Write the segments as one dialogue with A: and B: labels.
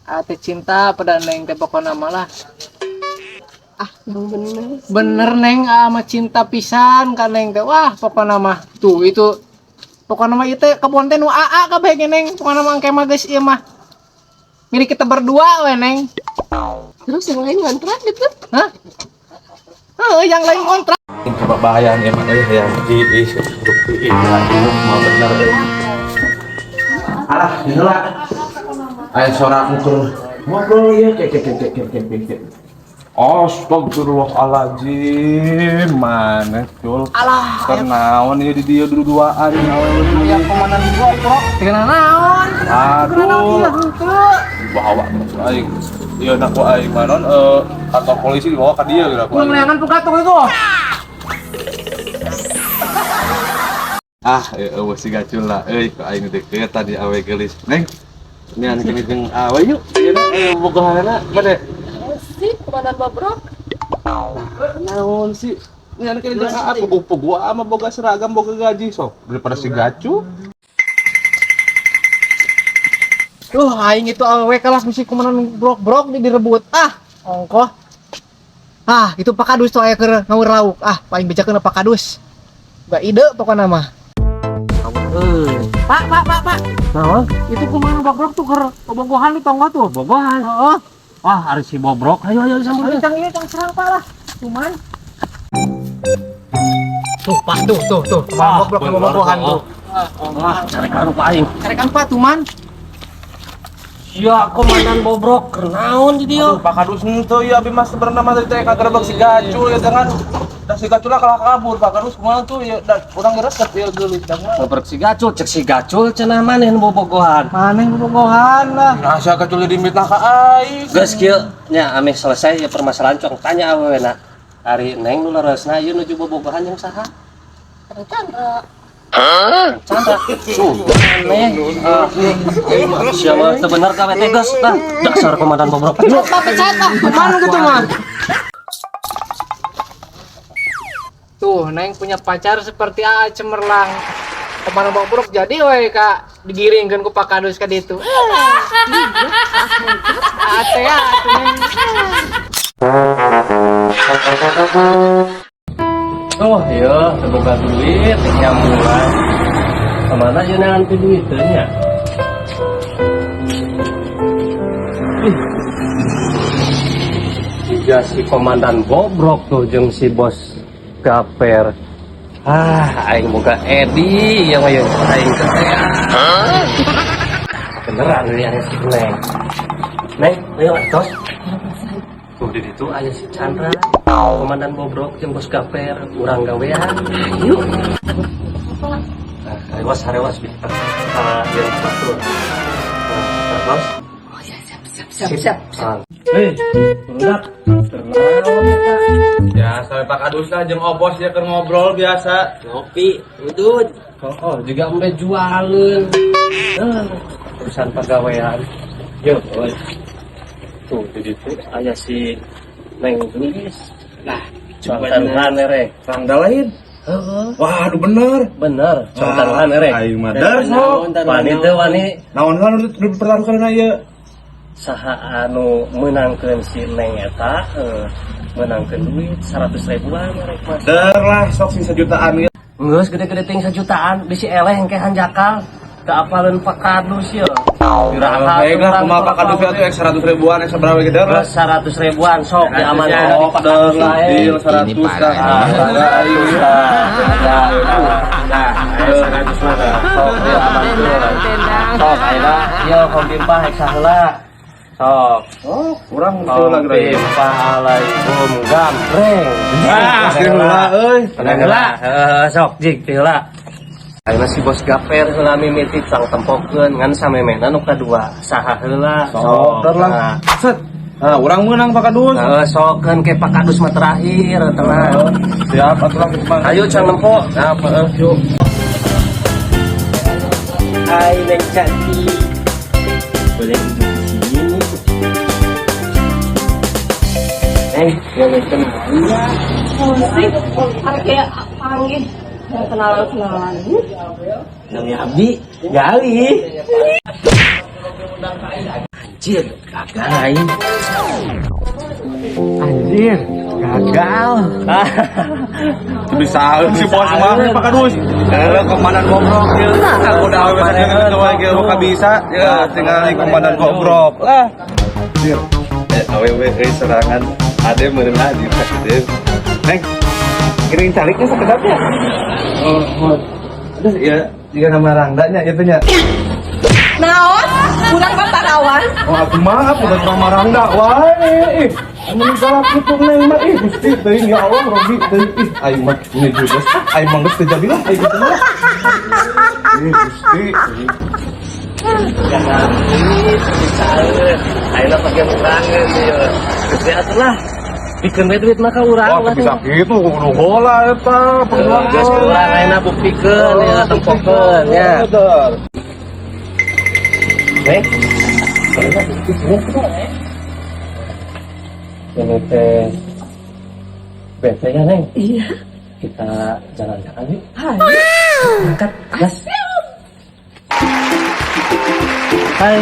A: Ate cinta pada Neng teh pokona mah lah.
B: Ah, yang bener.
A: Bener Neng, ama cinta pisan ka Neng teh. Wah, pokona mah tuh itu pokona mah ieu teh kebon teh nu AA kabeh ge Neng. Pokona mah engke mah geus ieu mah. Milik kita berdua we Neng.
B: Terus yang lain ngontrak gitu?
A: Hah? Heuh, yang lain kontrak.
C: Coba bahaya nih emang euy yang ih ih ih mau bener euy. Alah, heula. Aya suara ngukur ngobrol ya kek kek kek kek kek kek. Astagfirullahaladzim, mana cul?
A: Alah,
C: Kenaon ieu di dieu dua-duaan awewe.
A: Aya komandan goprok. Teu naon?
C: Aduh,
A: Henteu.
C: dibawa ku aing. Ieu nak ku aing manon kantor polisi dibawa ka dieu geura ku
A: Kudu
C: aing.
A: neangan pukatung itu.
C: Ah, eueuh si gacul lah euy ku aing deket tadi awe geulis. Neng, ini anu kene jeung awe yuk. Ieu bogohanna mana?
B: Si, komandan bobrok.
C: Naon sih? Ini anu kene jeung aa puguh-puguh ama boga seragam boga gaji sok daripada si gacu.
A: Duh, aing itu awewe kalah mesti komandan brok-brok di direbut. Ah, ongkoh. Ah, itu Pak Kadus tuh aya keur ngawur lauk. Ah, paling bejakeun Pak Kadus. Gak ide pokokna mah. Pak, Pak, Pak, Pak.
D: Naon?
A: Itu kumaha bobrok tuh keur bobogohan di tonggo tuh.
D: Bobogohan.
A: Heeh.
D: Wah, ari si bobrok. Ayo ayo sambut.
A: Ayo cang ieu cang serang Pak lah. Cuman tuh, Pak, tuh, tuh, tuh. Kumaha bobrok
D: bener,
A: bobogohan
D: tuh.
A: tuh.
D: Wah, carekan ku aing.
A: Carekan Pak tuman.
D: Sia komandan bobrok keur naon di dieu?
C: Aduh, Pak Kadus henteu ieu abi mah sebenarnya mah tadi teh kagerebek si gacul ya jangan dah si gacul lah kalah kabur Pak Kadus kumaha tuh ya da urang geus ieu geulis jangan.
D: Bobrok si gacul, cek si gacul cenah maneh nu bobogohan.
A: Maneh bobogohan lah.
C: Nah, si gacul jadi mitnah ka aing.
D: Geus kieu nya ameh selesai ya permasalahan cong tanya awewena. Ari Neng nu leresna ieu nuju bobogohan jeung saha?
B: Chandra.
D: Chandra. Tuh, aneh. Ah, sia mah teu bener ka teh geus tah. Dasar komandan bobrok.
A: Pecat Pak, pecat ah. Kumaha gitu mah. Tuh, Neng punya pacar seperti AA Cemerlang. Kemana bobrok jadi we kak digiringkeun ku Pak Kadus ka ditu. Ate ya, atuh, Neng.
D: Oh iya, teu boga duit, nyambulan. Kemana ieu neangan ti duit teh nya? Ih. Siga si komandan bobrok tuh jeung si bos gaper. Ah, aing boga Edi yang aing aing teh. Beneran ini aya si Neng. Neng, ayo tos. Tuh di ditu aya si Chandra, komandan bobrok jeung bos gaper, urang gawean. Ayo. Nah, harewas harewas bi. Ah, jeung batur. Nah, terus.
B: Oh ya, siap, siap, siap, siap.
D: Ah. Hei, budak. Naon eta?
C: Ya, sampai Pak Kadus lah jeung obos ya keur ngobrol biasa.
D: Ngopi, udud. Oh, juga embe jualeun. Urusan pagawean. Yo, oi. Tuh di ditu aya si Neng Gelis.
C: Lah,
D: Cong taruhan erek.
C: Rangda lain.
D: Heeh.
C: Wah, aduh bener.
D: Bener, cong taruhan erek.
C: Aing mah dar sok.
D: Wani teu wani
C: Naon lah nu dipertaruhkan ieu?
D: Saha anu meunangkeun si Neng eta meunangkeun duit 100 ribuan erek mah.
C: Dar lah sok sing sejutaan ieu.
D: Geus gede-gede ting sejutaan bisi eleh engke hanjakal. Teu apaleun Pak Kadus ye. Iraha
C: Baik lah, kumaha Pak Kadus atuh ek 100 ribuan ek sabaraha we ge dar lah.
D: Geus 100 ribuan sok diamankeun
C: Sok
D: di Pak
C: dar
D: Kadus
C: lah,
D: lae.
C: deal 100 lah. Astaga aing.
D: Nah, nah, 100 mah sok diamankeun. Sok ayeuna ieu kompimpah ek saheula. Sok.
C: Oh, kurang teu lah geura.
D: Kompimpah alaikum gambreng.
C: Ah, heula euy.
D: Heula, heeh sok jig teh heula. Ayeuna si bos gaper heula mimiti tang tempokeun ngan samemehna nu kadua saha heula.
C: Sok dar lah.
D: Nah,
C: Set. Nah, urang meunang Pak Kadus.
D: Heeh, sokeun ke Pak Kadus mah terakhir tenang.
C: Siap atuh lah kitu mah.
D: Ayo can nempo. Nah, heeh, yuk. Hai Neng cantik. Boleh duduk di sini. Neng, boleh kenal ya?
B: Musik, hari kayak panggil. Kenalan-kenalan.
D: Nami Abdi, Gali. Anjir, gagal aing. Anjir, gagal.
C: Bisa si bos mah Pak Kadus. Komandan Bobrok ya. Aku udah awe gitu wae ge buka bisa ya tinggal di komandan Bobrok lah. Awewe euy serangan ade meureun di sakit. Neng, kiring cariknya sakedapnya. Oh, aduh ya, jika nama Rangdanya itu nya.
B: Naon? Urang mah parawan.
C: Oh, aku maaf udah nama Rangda. Wah, ih. Mun galak kitu neng mah ih Gusti teuing ya Allah Robi teuing ih aing mah ini juga aing mah geus teu jadi lah aing kitu mah. Ih Gusti.
D: Gagal. Bisa. Ayeuna pake murangeun ieu. Geus atuh lah. Bikeun we duit mah ka urang
C: Wah,
D: lah.
C: bisa kitu kudu heula eta perjuangan.
D: Geus urang ayeuna buktikeun ya, tempokeun ya.
C: Betul.
D: Neng. Ini teh bete ya, Neng?
B: Iya.
D: Kita jalan-jalan yuk.
B: Hai.
D: Angkat, gas. Hai.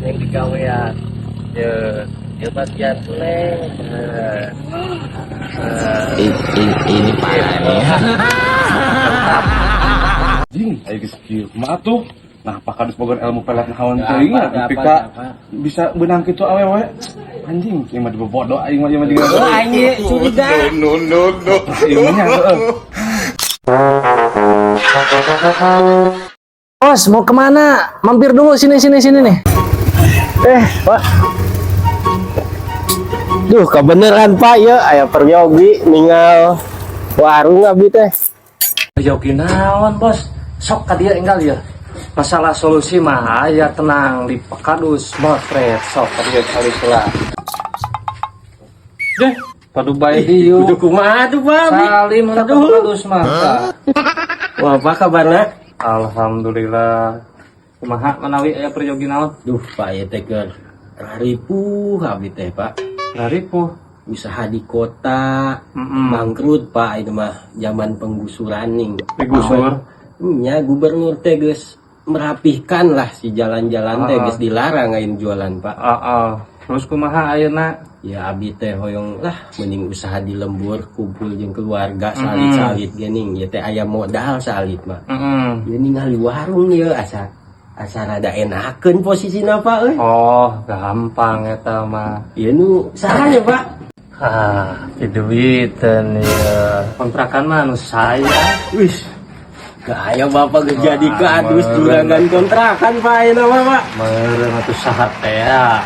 D: Neng digawean. Ya, ya bagian Neng.
E: Ini parah nih.
C: Jing, ayo geus kieu. Kumaha tuh? Nah, Pak Kadus boga ilmu pelet naon teuing ya, nepi ka bisa beunang kitu awewe. Anjing, ieu mah dibobodo aing mah ieu mah juga.
D: Oh, aing curiga.
C: No no no. Ieu mah heeh.
A: Bos, mau kemana? Mampir dulu sini sini sini nih.
D: Pak. Duh, kebeneran Pak ya, aya peryogi ninggal warung abi teh. Peryogi naon, Bos? Sok ka dieu enggal ya. Masalah solusi mah aya tenang di Pak Kadus motret sok ka dieu kali heula. Deh, padu bae dieu. Kudu kumaha tuh, Pak? Salim heula Pak Kadus mah. Wah, apa kabarna? Alhamdulillah. Kumaha manawi aya peryogi naon?
E: Duh, Pak ya teh keur raripuh abi teh, Pak.
D: Raripuh.
E: Usaha di kota bangkrut, Pak, itu mah zaman penggusuran nih.
D: Digusur.
E: Nya gubernur teh geus merapihkan lah si jalan-jalan teh geus dilarang aing jualan, Pak.
D: Heeh. Terus kumaha ayeuna?
E: Ya abi teh hoyong lah mending usaha di lembur kumpul jeung keluarga salit-salit geuning ya teh aya modal salit mah. Ya ningali warung ya asa asa rada enakeun posisina, Pak euy.
D: Oh, gampang eta mah.
E: Ya nu saha nya, Pak?
D: Ah, piduiteun ya. Kontrakan mah anu saya.
E: Wih. Gaya Bapak geus jadi kadus juragan kontrakan Pak ayeuna mah, Pak.
D: Meureun atuh saha teh ya.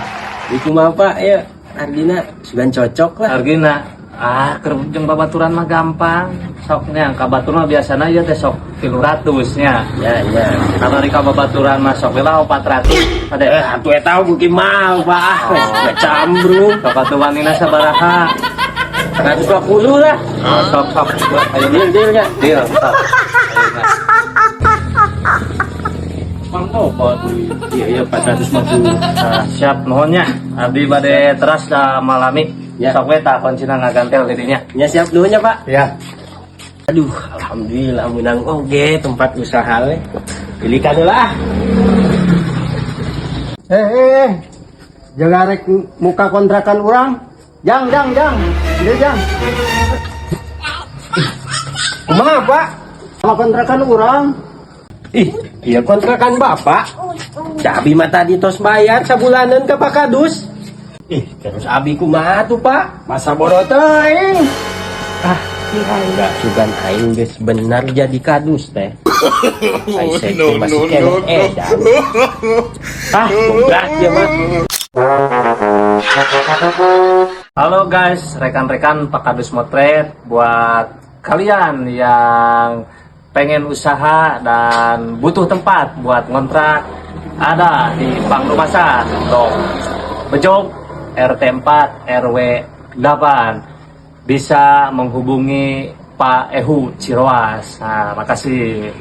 E: Iku mah Pak ya hargina sugan cocok lah.
D: Hargina ah keur jeung babaturan mah gampang. Sok nya ka batur mah biasana ieu teh sok 300 nya.
E: Ya ya.
D: Karena di ka babaturan mah sok we lah 400. Ade.
E: Atuh eta mungkin mahal, Pak. Oh. Cambrung.
D: Sok atuh wanina sabaraha?
E: 120 lah.
D: Oh, sok sok. Ayo
E: Deal deal nya.
D: Deal, sok. Ayeuna.
E: Mang apa tuh? Iya iya 450.
D: Nah, siap nuhun nya. Abdi bade teras malami.
E: Ya.
D: Sok we tah kuncina ngagantel di dinya.
E: Ya siap nuhun nya, Pak.
D: Ya.
E: Aduh, alhamdulillah menang oge tempat usaha we. Pilikan lah.
A: Eh. Jaga rek muka kontrakan urang. Jang, jang, jang. Dia jang. Kumaha, Pak? Sama kontrakan urang.
E: Ih, iya kontrakan Bapak. Da abi mah tadi tos bayar sabulanan ke Pak Kadus. Ih, terus abi kumaha tuh, Pak? Masa bodoh teuing. Ah, enggak sugan aing geus benar jadi kadus teh. Ai no, masih keneh edan. Ah, goblok ya mah.
D: Halo guys, rekan-rekan Pak Kadus Motret, buat kalian yang pengen usaha dan butuh tempat buat ngontrak, ada di Bank Rumasa, Dok Bejog, RT 4 RW 8. Bisa menghubungi Pak Ehu Ciroas. Nah, makasih.